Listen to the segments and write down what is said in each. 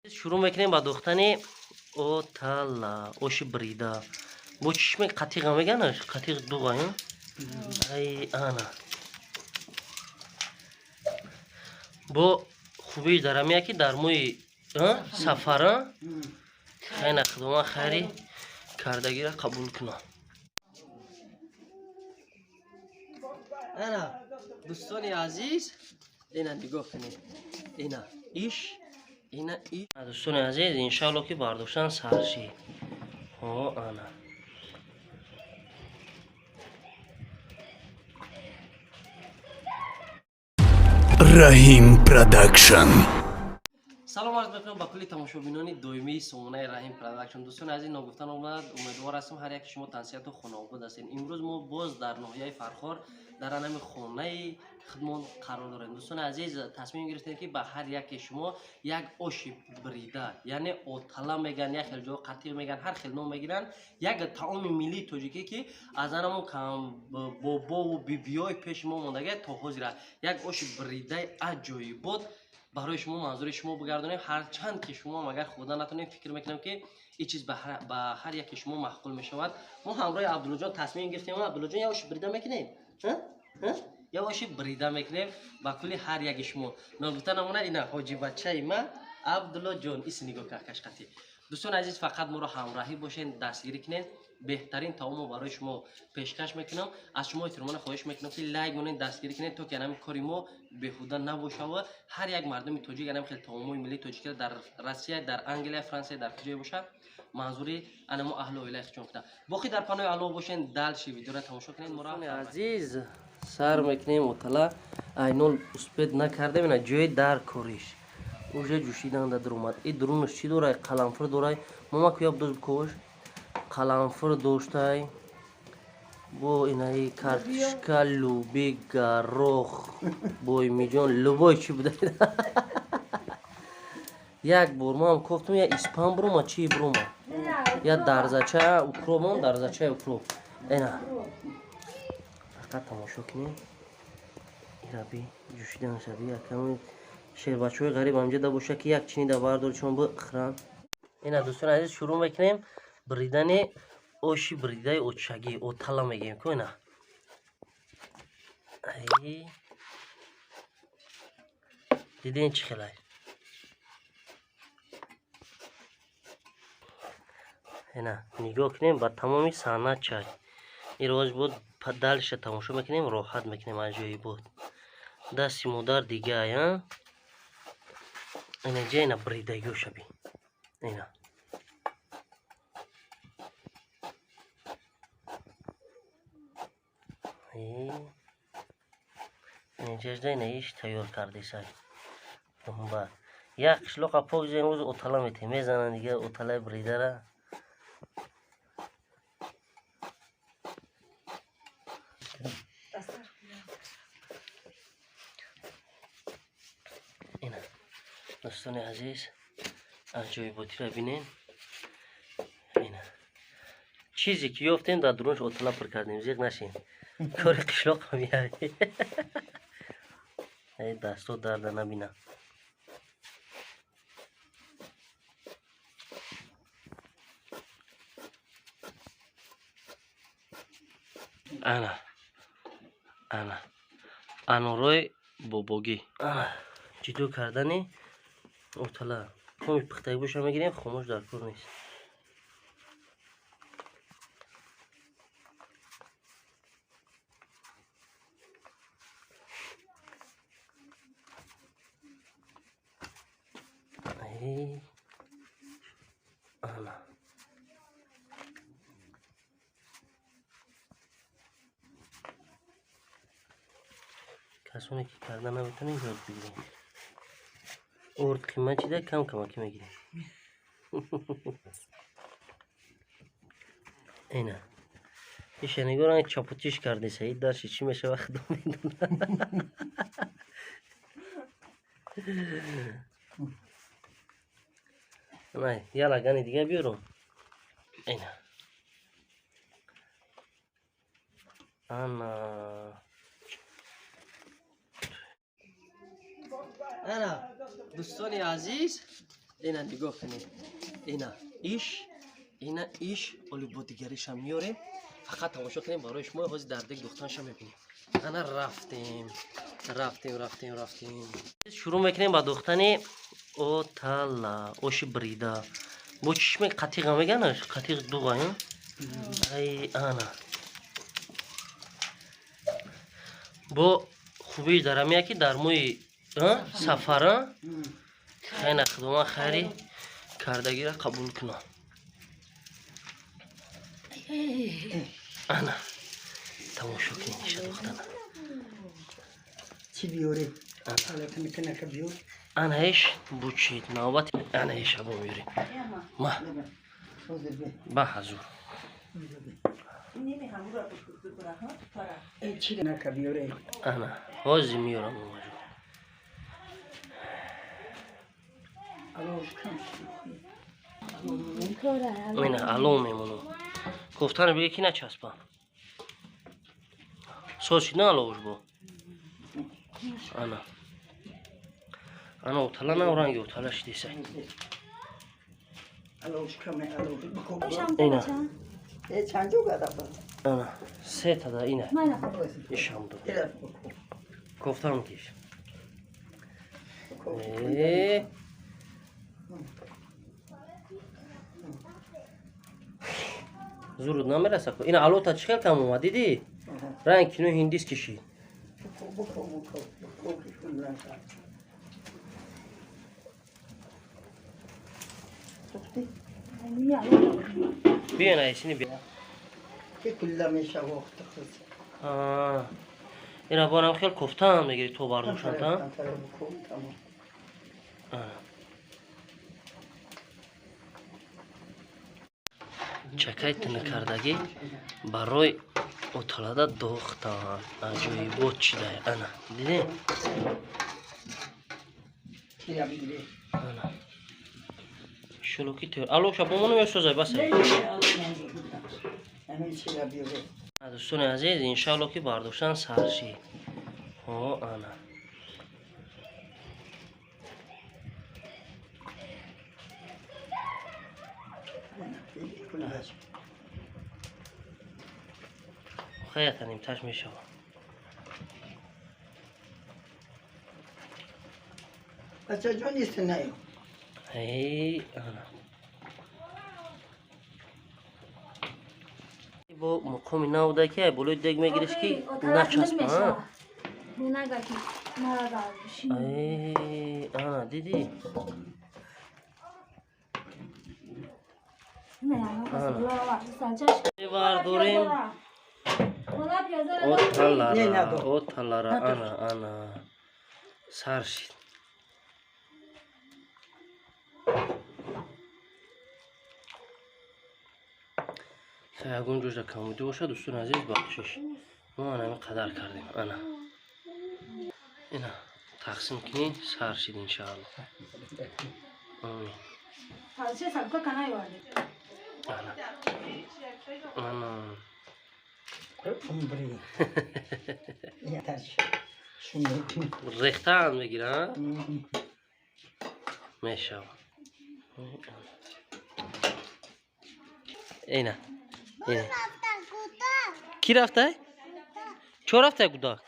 Шурӯъ мекунем ба духтани отала оши брида. Бо чишме қатиға меганаш? Қатиқ дуға, ай ана. Бо хубиш дарамия ки дар моҳи сафара хайна худованд хайри кардагиро қабул кунад. Ана дӯстони азиз, ина нигоҳ кунед. Ина иш, ина иш. Дӯстони азиз, иншаалло ки бардоштан сар шид. Ҳо ана. Раҳим Продакшн. Салом арз мекунам ба кулли тамошобинони доимии сомонаи Раҳим Продакшн. Дӯстони азиз, ногуфта омад, умедвор ҳастам ҳар яки шумо тансиҳату хонаобод ҳастед. Имрӯз мо боз дар ноҳияи Фархор дар анами хонаи худмон қарор дорем. Дӯстони азиз, тасмим гирифтем ки ба ҳар яке шумо як оши брида, яъне отала меган, як хел ҷо қатиқ меган, ҳар хел ном мегиранд, як таоми миллии тоҷикӣ ки аз анамон бобову бибиёи пеши мо мондага то ҳозира як оши бридаи аҷоибот барои шумо манзури шумо бигардонем. Ҳарчанд ки шумо агар хӯрда натонем, фикр мекунам ки ин чиз ба ҳар яке шумо маъқул мешавад. Мо ҳамроҳи Абдуллоҷон тасмим гирифтем. Абдуллоҷон, як оши брида мекунем? Як оши брида мекунем ба кулли ҳар яки шумо. Ногуфта намонад, ина ҳоҷибачаи ма Абдуллоҷон ис нигоҳ кашқати. Дӯстони азиз, фақат моро ҳамроҳӣ бошед, дастгирӣ кунед. Беҳтарин таомро барои шумо пешкаш мекунам. Аз шумо эҳтиромона хоҳиш мекунам ки лайк монед, дастгирӣ кунед, то ки анами кори мо беҳуда набошава. Ҳар як мардуми тоҷик анами хел таомҳои миллии тоҷикиро дар Россия, дар Англия, Франсия, дар куҷое бошад, манзури анамо аҳлу оилаи худшон кунад. Боқӣ дар паноҳи Аллоҳ бошед, дальше видеоро тамошо кунед. Моро азиз сар мекунем отала. Айнол успед накардем, ина ҷои дар кориш уже ҷӯшиданда даромад. И дурунаш чӣ дорай? Қаламфур дорай. Мама куяб доз бикош. Қаламфур доштай. Бо инаи картошка, луби, гарох, боймиҷон, любой чӣ буда. Як бор ман кофтум, я испан бурума, чӣ бурума? Я дарзача укроп, мон дарзачаи укроп. Ина. Фақат тамошо кунем. Ираби ҷӯшидан шаби яками шербачаҳои ғариб ҳамҷода боша ки як чинида бардор чон бихӯранд. Ина дӯстони азиз, шурӯъ мекунем бридани оши бридаи очагӣ, отала мегӯем ку ина. Дидем чӣ хелай. Ина нигоҳ кунем ба тамоми саҳна чай. Ин роз буд, дальше тамошо мекунем, роҳат мекунем аҷоибот. Дасти модар дигай, а? Ина ҷа ина бридагиё шаби. Ина. Инҷажда ина иш тайёр кардесай. Думба. Як қишлоқа пок ҷа имрӯз отала метем. Мезананд дига оталаи бридара. Ина. Дӯстони азиз, аҷоиботиро бинем. Ина. Чизе ки ёфтем дар дурунаш отала пур кардем, зиқ нашем. Кори қишлоқ меяд. Эй дасто дарда набина. Ана. Ана. Анорои бобогӣ. Ана. Ҷидо кардани отала. Коми пухтагӣ боша мегирем, хомӯш дар кор нест. Ана. Касоне ки карда наметонем, ёд бигирем. Орд қимат чида кам камакӣ мегирем. Ина. Иша нигоҳ ранг чапутиш кардеса. И дарши чӣ мешава худо медонад. Най, я лагани дига биёрум. Ина. Ана. Ана, дӯстони азиз, Ина нигоҳ кунед, ина иш, ина иш. Оли бо дигариша меорем, фақат тамошо кунем. Барои шумо ҳозир дар дег духтанша мебинем. Ана рафтем, рафтем, рафтем, рафтем. Шурӯъ мекунем ба духтани отала, оши брида. Бо чишме қатиға меганаш, қатиқ дуға. Ай, ана бо хубии дарамия, ки дар моҳи сафара хайна. Худованд хайри кардагиро қабул кунад. Ана тамошо кунед, иша духтана. Чӣ биёре? Ана иш бучид, навбати ана иша бо меёрем. Ма ба ҳазур. Ана ҳозир меёрам, момаҷон. Ина алов мемонам. Кофтана биге, ки начаспа. Соз шид на аловуш бо. Ана ана отала на ранги отала шидесай. Ина ана сетада, ина ишамду кофтам киш. Э, зуруд намераса. Ина алота чӣ хел кам омад, дидӣ? Ранг кинои ҳиндис кишид. Биё, наисини биё. Ина борам хел кофтаам мегири, то бардошанда. Чакай тинакардагӣ барои оталада дохтан аҷоибот чидай. Ана дидем, ана иншолло ки тайёр. Алоша бомону месозай, басай. Дӯстони азиз, иншалло ки бардоштан сар шид. О, ана хаята нимташ мешавад. Бачаҷон, истинаю. Эй, ана бо муқоми навда, ки ай болои дег мегириш, ки начаспа. Эй, ана дидӣ? Бардорем оталара, оталара. Ана, ана сар шид. Ягон ҷоша камудӣ бошад, дӯстони азиз, бахшиш. Мо ана ҳамин қадар кардем. Ана ина тақсим кунӣ, сар шид, иншаалло. Амин. Ана ана рехтаан мегира, мешавад. Ина ки рафтай? Чо рафтай гудак?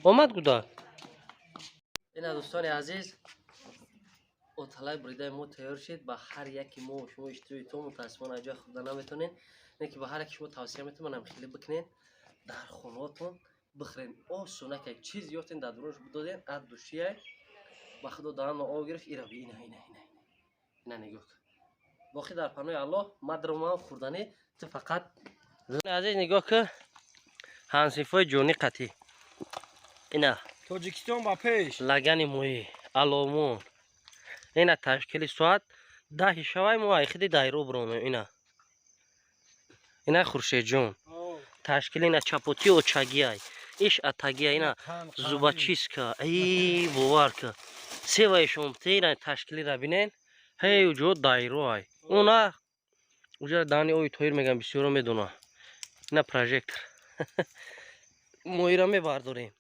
Омад гудак. Ина, дӯстони азиз, оталаи буридаи мо тайёр шид. Ба ҳар яки мо шумо иштирои то, мутаассифона, ҷои хӯрда наметонед, не ки ба ҳар яки шумо тавсия метавонам, хеле бикунед, дар хонаотон бихӯрен. Осона, ки чиз ёфтен, дар дуруш бидоден, ад душияй. Ба худо даҳанро об гирифт. Ира би, ина, ина, ина, ина нигоҳ кун. Боқӣ дар панои Аллоҳ. Мадромам хӯрданӣ, ту фақат, азиз, нигоҳ кун, ҳамсинфои ҷонӣ қатӣ ина. Тоҷикистон ба пеш! Лагани моҳӣ аломон. Ина ташкили соат 10-и шавай, мо айхиди дайро биромем. Ина, ина Хуршедҷон ташкили. Ина чапоти очагиай, иш атагия, ина зубочистка. Ай, бовар ка, севаишон ина ташкилира бинен. Ҳей, уҷо дайро ай, уна уҷа дани ои тоир меган, бисёро медона. Ина прожектор. Моира мебардорем.